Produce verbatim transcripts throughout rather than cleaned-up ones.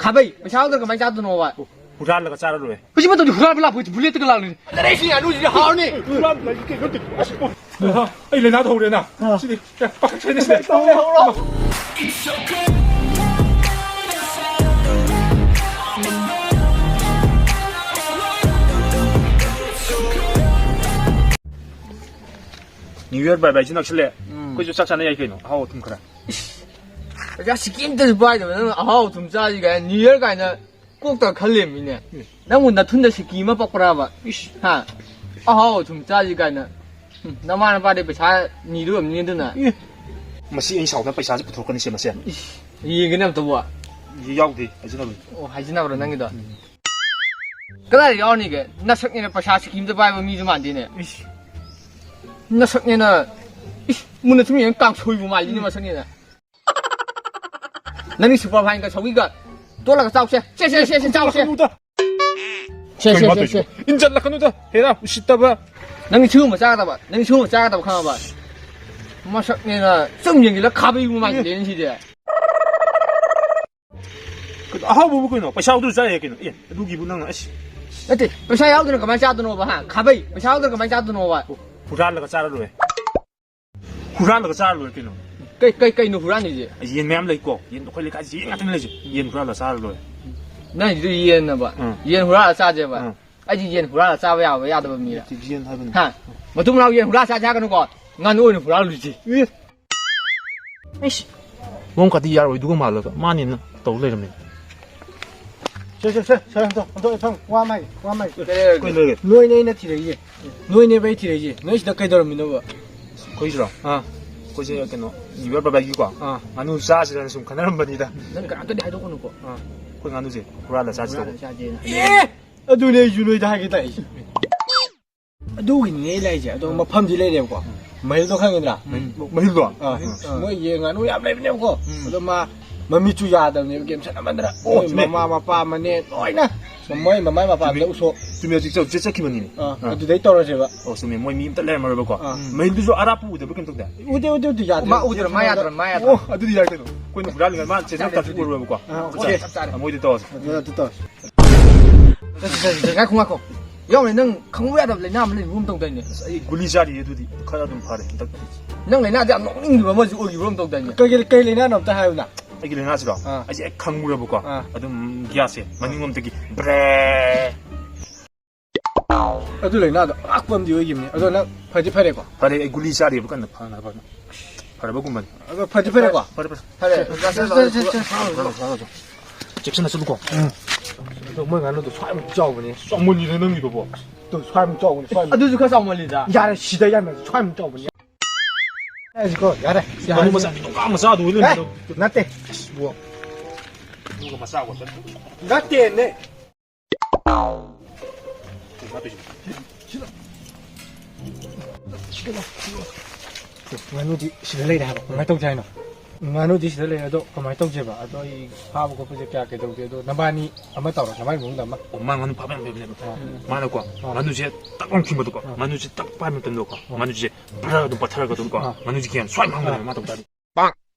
ꯈꯥꯕꯩ, ꯄꯩꯁꯥ ꯌꯥꯎꯗꯅ ꯀꯃꯥꯏꯅ ꯆꯥꯗꯣꯏꯅꯣꯕ? ꯍꯨꯔꯥꯜꯂꯒ ꯆꯥꯔ ꯂꯣꯏꯔꯦ꯫ ꯍꯧꯖꯤꯛ ꯃꯇꯝꯗꯤ ꯍꯨꯔꯥꯟꯕ ꯂꯥꯛꯄ ꯍꯧꯖꯤꯛ ꯕꯨꯂꯦꯠꯇꯒ ꯂꯥꯛꯂꯤꯅꯦ꯫ ꯑꯗꯨꯅꯦ ꯑꯩꯁꯤ ꯉꯥꯅꯨꯁꯤꯗꯤ ꯍꯥꯎꯔꯅꯤ꯫ ꯍꯨꯔꯥꯟꯕ ꯂꯥꯛꯏꯁꯤ ꯀꯩꯅꯣ ꯇꯧꯔꯤꯗꯣ? ꯑꯁ, ꯑꯩ ꯂꯥꯏꯅꯥ ꯇꯧꯔꯦꯅ꯫ ꯑꯥ꯫ ꯁꯤꯗꯤ, ꯑꯦ, ꯄꯥꯈꯠꯈ꯭ꯔꯦꯅꯦ ꯁꯤꯗꯤ꯫ ꯇꯧꯔꯦ, ꯍꯧꯔꯣ꯫ New Year bye bye ꯁꯨ ꯅꯛꯁꯤꯜꯂꯦ꯫ ꯎꯝ꯫ ꯑꯩꯈꯣꯏꯁꯨ ꯆꯥꯛ ꯆꯥꯅ ꯌꯥꯏ ꯀꯩꯅꯣ, ꯑꯍꯥꯎ ꯑꯊꯨꯝ ꯈꯔ꯫ ꯄꯩꯁꯥ ꯁꯤꯀꯤ ꯑꯝꯇꯁꯨ ꯄꯥꯏꯗꯕ ꯅꯪꯅ ꯑꯍꯥꯎ ꯑꯊꯨꯝ ꯆꯥꯁꯤ ꯀꯥꯏꯅ, New Year ꯀꯥꯏꯅ ꯀꯣꯛꯇ ꯈꯜꯂꯦꯃꯤꯅꯦ꯫ ꯎꯝ꯫ ꯅꯪꯕꯨ ꯅꯊꯨꯟꯗ ꯁꯤꯀꯤ ꯑꯃ ꯄꯛꯄ꯭ꯔꯥꯕ? ꯏꯁ꯫ ꯍꯥ? ꯑꯍꯥꯎ ꯑꯊꯨꯝ ꯆꯥꯁꯤ ꯀꯥꯏꯅ꯫ ꯎꯝ, ꯅꯃꯥ ꯅꯄꯥꯗꯩ ꯄꯩꯁꯥ ꯅꯤꯗꯣꯏ ꯑꯣꯏꯔꯝꯅꯤ ꯑꯗꯨꯅ꯫ ꯏ꯫ ꯃꯁꯤ ꯑꯩ ꯁꯥꯎꯗꯅ ꯄꯩꯁꯥꯁꯦ ꯄꯨꯊꯣꯔꯛꯀꯅꯤ ꯁꯦ ꯃꯁꯦ꯫ ꯏꯁ, ꯌꯦꯡꯒꯅꯤ ꯑꯝꯇꯕꯨ꯫ ꯌꯥꯎꯗꯦ, ꯍꯥꯏꯖꯅꯕꯅꯤ꯫ ꯑꯣ, ꯍꯥꯏꯖꯅꯕ꯭ꯔꯣ ꯅꯪꯒꯤꯗꯣ? ꯎꯝ꯫ ꯀꯗꯥꯏꯗ ꯌꯥꯎꯔꯅꯤꯒꯦ? ꯅꯁꯛꯅꯦꯅ ꯄꯩꯁꯥ ꯁꯤꯀꯤ ꯑꯝꯇ ꯄꯥꯏꯕ ꯃꯤꯁꯨ ꯃꯥꯟꯗꯦꯅꯦ꯫ ꯏꯁ꯫ ꯅꯁꯛꯅꯦꯅ, ꯏꯁ, ꯃꯨꯟꯅ ꯁꯨꯝ ꯌꯦꯡꯉ ꯀꯥꯡꯁꯣꯏꯕꯨ ꯃꯥꯜꯂꯤꯅꯦ ꯃꯁꯛꯅꯦꯅ꯫ ꯅꯪꯒꯤ superfine ꯒ ꯁꯧꯒꯤꯒ ꯇꯣꯠꯂꯒ ꯆꯥꯎꯁꯦ꯫ ꯁꯦ, ꯁꯦ, ꯁꯦ, ꯁꯦ, ꯆꯥꯎꯁꯦ꯫ ꯀꯩꯅꯣꯗ? ꯁꯦ, ꯁꯦ, ꯀꯩꯅꯣ ꯁꯦ, ꯁꯦ꯫ ꯇꯧꯔꯤꯁꯤꯕꯣ? ꯏꯟꯖꯜꯂꯛꯀꯅꯨꯗ, ꯍꯦꯔꯥ, ꯎꯁꯤꯠꯇꯕ꯫ ꯅꯪꯒꯤ ꯁꯤꯒꯨꯝꯕ ꯆꯥꯒꯗꯕ, ꯅꯪꯒꯤ ꯁꯤꯒꯨꯝꯕ ꯆꯥꯒꯗꯕ ꯈꯪꯉꯕ? ꯃꯁꯛꯅꯦꯅ ꯁꯨꯝ ꯌꯦꯡꯁꯤꯜꯂ ꯈꯥꯕꯩꯕꯨ ꯃꯥꯟꯁꯤꯜꯂꯛꯑꯦꯅꯦ ꯁꯤꯗꯤ꯫ ꯀꯩꯅꯣ, ꯑꯍꯥꯎꯕꯕꯨ ꯀꯩꯅꯣ? ꯄꯩꯁꯥ ꯌꯥꯎꯗ꯭ꯔꯁꯨ ꯆꯥ ꯌꯥꯏ ꯀꯩꯅꯣ꯫ ꯑꯦ, ꯑꯗꯨꯒꯤꯕꯨ ꯅꯪꯅ ꯑꯁ꯫ ꯅꯠꯇꯦ, ꯄꯩꯁꯥ ꯌꯥꯎꯗꯅ ꯀꯃꯥꯏꯅ ꯆꯥꯗꯣꯏꯅꯣꯕ, ꯍꯥ? ꯈꯥꯕꯩ, ꯄꯩꯁꯥ ꯌꯥꯎꯗꯅ ꯀꯃꯥꯏꯅ ꯆꯥꯗꯣꯏꯅꯣꯕ? ꯍꯨꯔꯥꯜꯂꯒ ꯆꯥꯔ ꯂꯣꯏꯔꯦ꯫ ꯍꯨꯔꯥꯜꯂꯒ ꯆꯥꯔ ꯂꯣꯏꯔꯦ ꯀꯩꯅꯣ꯫ ꯀꯩ, ꯀꯩ, ꯀꯩꯅꯣ ꯍꯨꯔꯥꯜꯂꯤꯁꯦ? ꯌꯦꯟ ꯃꯌꯥꯝ ꯂꯩꯀꯣ꯫ ꯌꯦꯟ, ꯑꯩꯈꯣꯏ ꯂꯩꯀꯥꯏꯁꯤ ꯌꯦꯟ ꯉꯥꯛꯇꯅꯤ ꯂꯩꯁꯦ꯫ ꯌꯦꯟ ꯍꯨꯔꯥꯜꯂꯒ ꯆꯥꯔ ꯂꯣꯏꯔꯦ꯫ ꯅꯪꯒꯤꯗꯨ ꯌꯦꯟꯅꯕ? ꯎꯝ꯫ ꯌꯦꯟ ꯍꯨꯔꯥꯜꯂ ꯆꯥꯁꯦꯕ? ꯎꯝ꯫ ꯑꯩꯗꯤ ꯌꯦꯟ ꯍꯨꯔꯥꯜꯂ ꯆꯥꯕ ꯌꯥꯕ ꯌꯥꯗꯕ ꯃꯤꯔ? ꯅꯠꯇꯦ, ꯌꯦꯟ ꯍꯥꯏꯕꯅꯤ꯫ ꯍꯥ? ꯃꯇꯨꯡ ꯃꯅꯥꯎ ꯌꯦꯟ ꯍꯨꯔꯥꯜꯂ ꯆꯥꯁꯦ ꯍꯥꯏꯒꯅꯨꯀꯣ꯫ ꯉꯥꯅꯨ ꯑꯣꯏꯅ ꯍꯨꯔꯥꯜꯂꯨꯁꯤ꯫ ꯑꯦ꯫ ꯑꯩꯁ, ꯃꯑꯣꯡ ꯀꯥꯗꯤ ꯌꯥꯔꯣꯏꯗꯨꯒ ꯃꯥꯜꯂꯒ ꯃꯥꯅꯦꯅ ꯇꯧ ꯂꯩꯔꯝꯃꯦ꯫ ꯁꯦ, ꯁꯦ, ꯁꯦ, ꯁꯦ, ꯑꯟꯊꯣꯛ, ꯑꯟꯊꯣꯛ, ꯑꯟꯊꯣꯛ, ꯋꯥ ꯃꯥꯏ, ꯋꯥ ꯃꯥꯏ꯫ ꯀꯩ ꯂꯩꯔꯒꯦ? ꯀꯩ ꯂꯩꯔꯒꯦ? ꯅꯣꯏꯅꯦ ꯑꯩꯅ ꯊꯤꯔꯛꯏꯁꯦ꯫ ꯅꯣꯏꯅꯦꯕ ꯑꯩ ꯊꯤꯔꯛꯏꯁꯦ꯫ ꯅꯣꯏ ꯁꯤꯗ ꯀꯩꯗꯧꯔꯝꯃꯤꯅꯣꯕ? ꯑꯩꯈꯣꯏꯁꯤꯔꯣ? ꯑꯥ꯫ ꯑꯩꯈꯣꯏꯁꯦ ꯀꯩꯅꯣ, New Year bye bye ꯒꯤꯀꯣ꯫ ꯑꯥ꯫ ꯉꯥꯅꯨ ꯆꯥꯁꯤꯔꯅ ꯁꯨꯝ ꯈꯟꯅꯔꯝꯕꯅꯤꯗ꯫ ꯅꯪ ꯀꯅꯥꯝꯇꯗꯤ ꯍꯥꯏꯗꯣꯛꯀꯅꯨꯀꯣ꯫ ꯑꯥ꯫ ꯑꯩꯈꯣꯏ ꯉꯥꯅꯨꯁꯦ ꯍꯨꯔꯥꯜꯂ ꯆꯥꯁꯤ ꯇꯧꯕ꯫ ꯍꯨꯔꯥꯜꯂ ꯆꯥꯁꯦꯅ꯫ ꯑꯦ! ꯑꯗꯨꯅꯦ ꯑꯩꯁꯨ ꯅꯣꯏꯗ ꯍꯥꯏꯒꯦ ꯇꯧꯔꯤꯁꯦ꯫ ꯑꯗꯨꯒꯤꯅꯤꯅꯦ ꯑꯩ ꯂꯥꯛꯏꯁꯦ꯫ ꯑꯗꯣ ꯃꯐꯝꯗꯤ ꯂꯩꯔꯦꯕꯀꯣ꯫ ꯃꯍꯤꯜꯗꯣ ꯈꯪꯉꯤꯗ꯭ꯔꯥ? ꯎꯝ꯫ ꯃꯍꯤꯜꯗꯣ? ꯑꯥ, ꯎꯝ꯫ ꯃꯣꯏ ꯌꯦꯟ ꯉꯥꯅꯨ ꯌꯥꯝ ꯂꯩꯕꯅꯦꯕꯀꯣ꯫ ꯎꯝ꯫ ꯑꯗꯣ ꯃꯥ ꯃꯃꯤꯠꯁꯨ ꯌꯥꯗꯕꯅꯦꯕ, game ꯁꯥꯟꯅꯃꯟꯗꯅ꯫ ꯑꯣ, ꯃꯣꯏ ꯆꯨꯝꯃꯦ꯫ ꯃꯃꯥ ꯃꯄꯥ ꯃꯅꯦ ꯂꯣꯏꯅ ꯃꯃꯥꯏ, ꯃꯃꯥꯏ ꯃꯄꯥꯟꯗ ꯆꯨꯝꯃꯦ꯫ ꯎꯁꯣꯞ꯫ ꯆꯨꯝꯃꯦ, ꯍꯧꯖꯤꯛ ꯆꯠ-, ꯆꯠꯈꯤꯕꯅꯤꯅꯦ꯫ ꯑꯥ, ꯑꯥ꯫ ꯑꯗꯨꯗꯩ ꯇꯧꯔꯁꯦꯕ꯫ ꯑꯣ, ꯆꯨꯝꯃꯦ, ꯃꯣꯏ ꯃꯤ ꯑꯝꯇ ꯂꯩꯔꯝꯃꯔꯣꯏꯕꯀꯣ꯫ ꯑꯥ꯫ ꯃꯍꯤꯟꯗꯨꯁꯨ ꯑꯔꯥꯞꯄ ꯎꯗꯕ꯭ꯔꯥ ꯀꯩꯅꯣ ꯇꯧꯗꯦ? ꯎꯗꯦ, ꯎꯗꯦ, ꯎꯗꯦ, ꯌꯥꯗꯦ꯫ ꯃꯥ ꯎꯗ꯭ꯔꯣ? ꯃꯥ ꯌꯥꯗ꯭ꯔꯣ? ꯃꯥ ꯌꯥꯗ꯭ꯔꯣ? ꯑꯣ, ꯑꯗꯨꯗꯤ ꯌꯥꯏ ꯀꯩꯅꯣ꯫ ꯑꯩꯈꯣꯏꯅ ꯍꯨꯔꯥꯟꯂꯤꯉꯩ ꯃꯥ ꯆꯦꯟꯖꯜꯂꯛꯇ꯭ꯔꯁꯨ ꯎꯔꯣꯏꯕꯀꯣ꯫ ꯑꯥ, ꯑꯣꯀꯦ꯫ ꯆꯞ ꯆꯥꯔꯦ꯫ ꯑꯥ, ꯃꯣꯏꯗꯤ ꯇꯧꯔꯁꯦ꯫ ꯑꯗꯨ, ꯑꯗꯨ ꯇꯧꯔꯁꯦ꯫ ꯆꯠꯁꯤ, ꯆꯠꯁꯤ, ꯆꯠꯁꯤ꯫ ꯉꯥꯏꯈꯣ, ꯉꯥꯏꯈꯣ꯫ ꯌꯥꯎꯅꯦ, ꯅꯪ ꯈꯪꯕ ꯌꯥꯗꯕ ꯂꯩꯅꯥ ꯑꯃ ꯂꯩꯕꯒꯨꯝ ꯇꯧꯗꯥꯏꯅꯦ? ꯑꯁ, ꯑꯩ ꯒꯨꯂꯤ ꯆꯥꯔꯤꯌꯦ, ꯑꯗꯨꯗꯤ ꯈꯔ ꯑꯗꯨꯝ ꯐꯔꯦ ꯍꯟꯗꯛ꯫ ꯅꯪ ꯂꯩꯅꯥꯗꯤ ꯌꯥꯝ ꯅꯣꯛꯅꯤꯡꯈꯤꯕ ꯑꯃꯁꯨ ꯑꯣꯏꯈꯤꯕ ꯑꯃ ꯇꯧꯗꯥꯏꯅꯦ? ꯀꯩ, ꯀꯩ, ꯀꯩ ꯂꯩꯅꯥꯅꯣ ꯑꯝꯇ ꯍꯥꯏꯌꯨꯅ꯫ ꯑꯩꯒꯤ ꯂꯩꯅꯥꯁꯤꯔꯣ? ꯑꯥ꯫ ꯑꯩꯁꯦ ꯍꯦꯛ ꯈꯪꯉꯨꯔꯕꯀꯣ, ꯑꯥ꯫ ꯑꯗꯨꯝ ꯒ꯭ꯌꯥꯁꯁꯦ ꯃꯅꯤꯡꯂꯣꯝꯗꯒꯤ ꯕ꯭ꯔꯦ꯫ ꯑꯗꯨ ꯂꯩꯅꯥꯗꯣ ꯑꯔꯥꯛꯄ ꯑꯃꯗꯤ ꯑꯣꯏꯈꯤꯕꯅꯤ꯫ ꯑꯗꯣ ꯅꯪ ꯐꯗꯤ ꯐꯔꯦꯀꯣ? ꯐꯔꯦ, ꯑꯩ ꯒꯨꯂꯤ ꯆꯥꯔꯤꯕ ꯀꯟꯅ ꯐꯅꯕ꯫ ꯐꯔꯕꯒꯨꯝꯕꯅꯤ꯫ ꯑꯗꯣ ꯐꯗꯤ ꯐꯔꯦꯀꯣ? ꯐꯔꯦ, ꯐꯔꯦ꯫ ꯐꯔꯦ꯫ ꯆꯦꯛꯁꯤꯟꯅ ꯆꯠꯂꯨꯀꯣ꯫ ꯎꯝ꯫ ꯑꯗꯣ ꯃꯣꯏ ꯉꯥꯅꯨꯗꯣ ꯁ꯭ꯋꯥꯏꯃꯨꯛ ꯆꯥꯎꯕꯅꯦ꯫ ꯆꯥꯎꯃꯜꯂꯤꯗ ꯅꯪꯒꯤꯗꯨꯕꯣ꯫ ꯇꯨ, ꯁ꯭ꯋꯥꯏꯃꯨꯛ ꯆꯥꯎꯕꯅꯦ, ꯁ꯭ꯋꯥꯏꯃꯨꯛ꯫ ꯑꯗꯨꯁꯨ ꯈꯔ ꯆꯥꯎꯃꯜꯂꯤꯗ꯫ ꯌꯥꯔꯦ, ꯁꯤꯗ ꯌꯥꯝ ꯁ꯭ꯋꯥꯏꯃꯨꯛ ꯆꯥꯎꯕꯅꯦ꯫ ꯌꯥꯔꯦꯀꯣ, ꯌꯥꯔꯦ, ꯌꯥꯔꯦ꯫ ꯉꯥꯅꯨ ꯃꯆꯥ ꯄꯤꯇꯧ ꯀꯥ ꯃꯆꯥꯗꯨ ꯑꯣꯏ ꯂꯩꯔꯝꯃꯦ꯫ ꯑꯦ, ꯅꯠꯇꯦ꯫ ꯑꯁ, ꯏꯕꯣ꯫ ꯑꯗꯨꯒ ꯃꯆꯥ ꯑꯣꯏꯔꯝꯃꯦ꯫ ꯅꯠꯇꯦꯅꯦ꯫ ꯉꯥꯅꯨꯗꯤ ꯁꯤꯗ ꯂꯩꯔꯦ ꯍꯥꯏꯕ꯫ ꯀꯃꯥꯏꯅ ꯇꯧꯁꯦ ꯍꯥꯏꯅꯣ? ꯉꯥꯅꯨꯗꯤ ꯁꯤꯗ ꯂꯩꯔꯦ, ꯑꯗꯣ ꯀꯃꯥꯏꯅ ꯇꯧꯁꯦꯕ? ꯑꯗꯣ ꯑꯩ ꯐꯥꯕ ꯈꯣꯠꯄꯁꯦ ꯀꯌꯥ ꯀꯩꯗꯧꯗꯦ, ꯑꯗꯣ ꯅꯕꯥꯅꯤ ꯑꯃ ꯇꯧꯔꯣ, ꯅꯕꯥꯅꯤ ꯃꯅꯨꯡꯗ ꯑꯃ꯫ ꯑꯣ, ꯃꯥ ꯉꯥꯅꯨ ꯐꯥꯕ ꯌꯥꯝ ꯍꯩꯕꯅꯦꯕ꯫ ꯑꯥ꯫ ꯃꯥꯅꯀꯣ, ꯑꯥ꯫ ꯉꯥꯅꯨꯁꯦ ꯇꯛ ꯂꯥꯎꯅ ꯈꯤꯡꯕꯗꯀꯣ, ꯑꯥ꯫ ꯉꯥꯅꯨꯁꯦ ꯇꯛ ꯄꯥꯏꯕ ꯃꯇꯝꯗꯀꯣ, ꯑꯥ꯫ ꯉꯥꯅꯨꯁꯦ ꯕ꯭ꯔ ꯑꯗꯨꯝ ꯄꯠꯊꯔꯒ ꯑꯗꯨꯝꯀꯣ, ꯑꯥ꯫ ꯉꯥꯅꯨꯁꯦ ꯀꯤꯌꯥꯟ ꯁ꯭ꯋꯥꯏ ꯃꯥꯡꯒꯅꯦꯕ, ꯑꯥ꯫ ꯃꯥ ꯇꯧ ꯇꯥꯔꯗꯤ꯫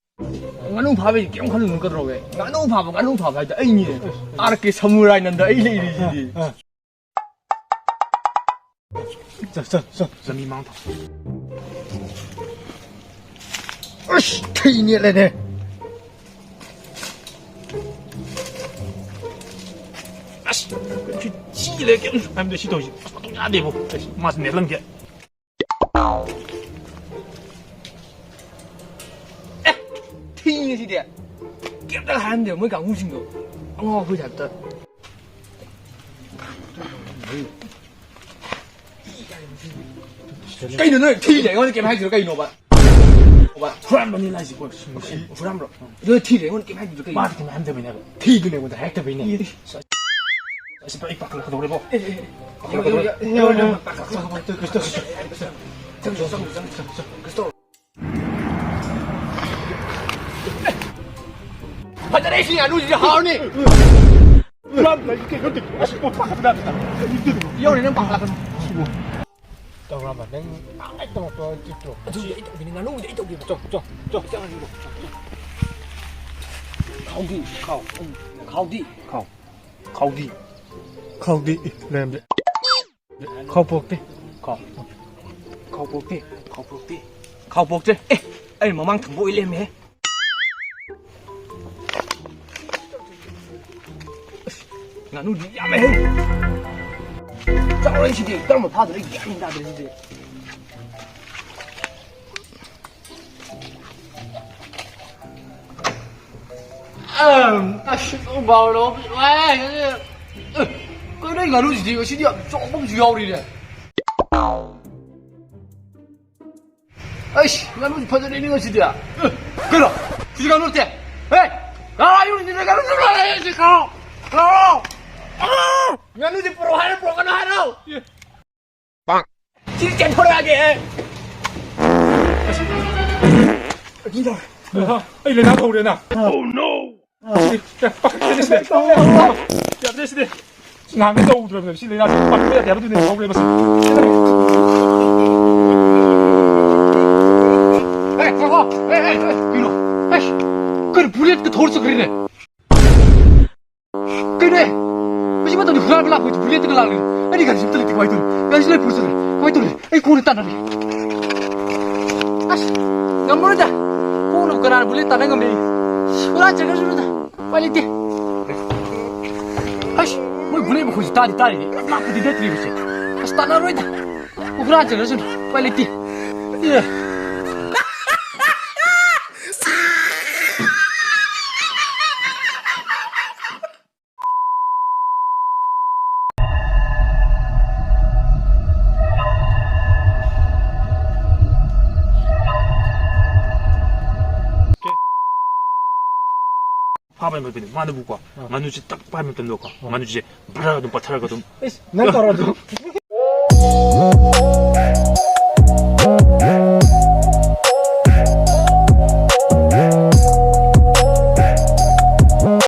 ꯉꯥꯅꯨ ꯐꯥꯕꯩꯗꯤ ꯀꯩꯝ ꯈꯜꯂꯨꯅꯨ, ꯀꯩꯗꯧꯔꯒꯦ? ꯉꯥꯅꯨ ꯐꯥꯕ, ꯉꯥꯅꯨ ꯐꯥꯕ ꯍꯥꯏꯗꯣ ꯑꯩꯅꯦ꯫ ꯑꯥꯔ ꯀꯦ ꯁꯃꯨꯔꯥꯏ ꯅꯟꯗ ꯑꯩ ꯂꯩꯔꯤꯁꯤꯗꯤ꯫ ꯑꯥ꯫ ꯆꯠ, ꯆꯠ, ꯆꯠ꯫ ꯂꯝꯕꯤ ꯃꯥꯡ ꯊꯝ꯫ ꯑꯁ, ꯊꯤ ꯅꯦꯠꯂꯦꯅꯦ꯫ ꯑꯁ, ꯁꯤ ꯆꯤ ꯂꯩ, ꯀꯩꯝ ꯍꯥꯏꯕꯗꯤ ꯁꯤ ꯇꯧꯁꯤ꯫ ꯑꯁ, ꯃꯇꯨꯡ ꯌꯥꯗꯦꯕꯣ꯫ ꯑꯁ, ꯃꯥꯁꯨ ꯅꯦꯠꯂꯝꯒꯦ꯫ ꯑꯦ, ꯊꯤꯅꯦ ꯁꯤꯗꯤ꯫ ꯀꯩꯝꯇ ꯍꯥꯏꯔꯝꯗꯦ ꯃꯣꯏ ꯀꯥꯡꯕꯨꯁꯤꯡꯗꯣ꯫ ꯑꯉꯥꯎ ꯑꯐꯩ ꯇꯥꯏꯞꯇ꯫ ꯀꯩꯅꯣ ꯅꯣꯏ ꯊꯤꯅꯦ ꯑꯩꯉꯣꯟꯗ ꯀꯩꯝ ꯍꯥꯏꯗ꯭ꯔꯤꯔꯣ ꯀꯩꯅꯣꯕ? ꯍꯨꯔꯥꯟꯕꯅꯤ ꯂꯥꯏꯁꯤꯀꯣ꯫ ꯍꯨꯔꯥꯟꯕ꯭ꯔꯣ? ꯑꯗꯨ ꯊꯤꯅꯦ ꯑꯩꯉꯣꯟꯗ ꯀꯩꯝ ꯍꯥꯏꯗ꯭ꯔꯤꯔꯣ ꯀꯩꯅꯣ? ꯃꯥꯗꯤ ꯀꯩꯝ ꯍꯥꯏꯔꯝꯗꯕꯩꯅꯦꯕ꯫ ꯊꯤꯗꯨꯅ ꯑꯩꯉꯣꯟꯗ ꯍꯥꯏꯔꯛꯇꯕꯩꯅꯦ꯫ ꯑꯦ, ꯑꯦ꯫ ꯑꯁ, ꯑꯩ ꯄꯥꯈꯠꯂꯛꯀꯗꯧꯔꯦꯕꯣ꯫ ꯑꯦ, ꯑꯦ, ꯑꯦ꯫ ꯄꯥꯈꯠꯂꯛꯀꯗꯧꯔꯦ꯫ ꯌꯦꯡꯉꯣ, ꯌꯦꯡꯉꯣ, ꯌꯦꯡꯉꯣ, ꯌꯦꯡꯉꯣ꯫ ꯆꯪꯁꯤ, ꯆꯪꯁꯤ, ꯆꯪꯁꯤ, ꯆꯪꯁꯤ, ꯆꯪꯁꯤ꯫ ꯐꯖꯔꯦ, ꯁꯤ ꯉꯥꯅꯨꯁꯤꯗꯤ ꯍꯥꯎꯔꯅꯤ꯫ ꯌꯧꯔꯦ, ꯅꯪ ꯄꯥꯈꯠꯂꯛꯀꯅꯨ꯫ ꯇꯧꯔꯕ? ꯅꯪ ꯉꯥꯡꯉꯥꯏ ꯇꯧꯔꯛꯄ ꯆꯤꯠꯇ꯭ꯔꯣ? ꯑꯗꯨꯗꯤ ꯑꯩ ꯇꯧꯒꯦꯅꯦ, ꯉꯥꯅꯨꯗꯤ ꯑꯩ ꯇꯧꯒꯦꯕ꯫ ꯆꯣ, ꯆꯣ, ꯆꯣ꯫ ꯈꯥꯎꯗꯤ, ꯈꯥꯎ, ꯎꯝ, ꯈꯥꯎꯗꯤ꯫ ꯈꯥꯎ꯫ ꯈꯥꯎꯗꯤ꯫ ꯈꯥꯎꯗꯤ, ꯏ, ꯂꯩꯔꯝꯗꯦ꯫ ꯈꯥꯎ ꯄꯣꯛꯇꯦ꯫ ꯈꯥꯎ꯫ ꯈꯥꯎ ꯄꯣꯛꯇꯦ꯫ ꯈꯥꯎ ꯄꯣꯛꯇꯦ꯫ ꯈꯥꯎ ꯄꯣꯛꯇꯦ꯫ ꯑꯦ, ꯑꯩ ꯃꯃꯥꯡ ꯊꯪꯕ ꯑꯣꯏ ꯂꯩꯔꯝꯃꯦꯍꯦ꯫ ꯑꯁ, ꯉꯥꯅꯨꯗꯤ ꯌꯥꯝꯃꯦꯍꯦ꯫ ꯆꯥꯎꯔꯦ ꯁꯤꯗꯤ꯫ ꯀꯔꯝꯕ ꯐꯥꯗꯣꯏꯅꯣ ꯑꯩ ꯒ꯭ꯌꯥꯟ ꯃꯦꯟ ꯇꯥꯗ꯭ꯔꯦ ꯁꯤꯗꯤ꯫ ꯑꯝ, ꯑꯁ, ꯕꯥꯎꯔꯣ꯫ ꯑꯦ, ꯀꯩꯅꯣ, ꯑꯩ ꯉꯥꯅꯨꯁꯤꯗꯤ ꯉꯁꯤꯗꯤ ꯌꯥꯝ ꯆꯥꯎꯕ ꯑꯃꯁꯨ ꯌꯥꯎꯔꯤꯅꯦ꯫ ꯑꯩꯁ, ꯉꯥꯅꯨꯗꯤ ꯐꯖꯔꯦꯅꯦ ꯉꯁꯤꯗꯤ꯫ ꯑꯦ, ꯀꯩꯅꯣ? ꯁꯤꯗꯤ ꯉꯥꯅꯨ ꯅꯠꯇꯦ꯫ ꯍꯦ! ꯑꯥ, ꯌꯨꯝꯁꯤꯗ ꯉꯥꯅꯨ ꯆꯠꯂꯣ, ꯑꯩ ꯁꯤ ꯈꯥꯎ! ꯈꯥꯎ! ꯑꯥ! ꯉꯥꯅꯨꯗꯤ ꯄꯨꯔꯛꯑꯣ ꯍꯥꯏꯔꯣ, ꯄꯨꯔꯛꯀꯅꯨ ꯍꯥꯏꯔꯣ? ꯁꯤꯗꯤ ꯆꯦꯟꯊꯣꯔꯛꯑꯒꯦ꯫ ꯑꯩ ꯂꯥꯏꯅꯥ ꯍꯧꯔꯦꯅ꯫ Oh no! ꯁꯤꯗꯤ, ꯌꯥꯗ꯭ꯔꯦ ꯁꯤꯗꯤ꯫ ꯌꯥꯗ꯭ꯔꯦ ꯁꯤꯗꯤ꯫ ꯅꯍꯥꯟꯒꯩ ꯇꯧꯗ꯭ꯔꯕꯅꯦ ꯁꯤ ꯂꯥꯏꯅꯥꯁꯤ꯫ ꯄꯥꯈꯠꯄ ꯌꯥꯗꯦ ꯍꯥꯏꯕꯗꯨꯅꯦ ꯍꯧꯔꯦ ꯃꯁꯤ꯫ ꯑꯦ, ꯉꯥꯏꯈꯣ꯫ ꯑꯦ, ꯑꯦ, ꯑꯦ, ꯀꯩꯅꯣ? ꯑꯦ, ꯀꯩꯅꯣ ꯕꯨꯂꯦꯠꯀ ꯊꯧꯔ ꯆꯠꯈ꯭ꯔꯦꯅꯦ? ꯀꯩꯅꯣ? ꯍꯧꯖꯤꯛ ꯃꯇꯝꯗ ꯍꯨꯔꯥꯟꯕ ꯂꯥꯛꯄ ꯕꯨꯂꯦꯠꯇꯒ ꯂꯥꯛꯂꯦ꯫ ꯑꯩꯗꯤ ꯒꯥꯔꯤꯁꯤ ꯑꯝꯇ ꯂꯩꯇꯦ, ꯀꯃꯥꯏꯅ ꯇꯧꯅꯤ? ꯒꯥꯔꯤꯁꯤ ꯂꯣꯏ ꯄꯨꯔ ꯆꯠꯈ꯭ꯔꯦ꯫ ꯀꯃꯥꯏꯅ ꯇꯧꯅꯤ? ꯑꯩ ꯈꯣꯡꯅ ꯇꯥꯟꯅꯔꯦ꯫ ꯑꯁ, ꯉꯝꯃꯔꯣꯏꯗ꯫ ꯈꯣꯡꯅꯕꯨ ꯀꯅꯥꯅ ꯕꯨꯂꯦꯠ ꯇꯥꯟꯅ ꯉꯝꯃꯤ? ꯍꯨꯔꯥꯟ ꯆꯠꯈ꯭ꯔꯁꯅꯨꯗ꯫ ꯎꯄꯥꯏ ꯂꯩꯇꯦ꯫ ꯑꯁ, ꯃꯣꯏ ꯕꯨꯂꯦꯠ ꯃꯈꯣꯟꯁꯤ ꯇꯥꯗꯤ ꯇꯥꯔꯤꯅꯦ꯫ ꯌꯥꯝ ꯂꯥꯞꯄꯗꯤ ꯅꯠꯇ꯭ꯔꯤꯕꯁꯦ꯫ ꯑꯁ, ꯇꯥꯟꯅꯔꯣꯏꯗ꯫ ꯍꯨꯔꯥꯟ ꯆꯠꯈ꯭ꯔꯁꯅꯨ꯫ ꯎꯄꯥꯏ ꯂꯩꯇꯦ꯫ ꯑꯦ꯫ ꯐꯥꯕ ꯍꯥꯏꯕꯗꯨꯅꯤ ꯃꯥꯅꯕꯨꯀꯣ꯫ ꯑꯥ꯫ ꯉꯥꯅꯨꯁꯦ ꯇꯛ ꯄꯥꯏꯕ ꯃꯇꯝꯗꯀꯣ꯫ ꯑꯥ꯫ ꯉꯥꯅꯨꯁꯦ ꯕ꯭ꯔ ꯑꯗꯨꯝ ꯄꯠꯊꯔꯒ ꯑꯗꯨꯝ꯫ ꯏꯁ, ꯅꯪ ꯇꯧꯔꯣ ꯑꯗꯨ꯫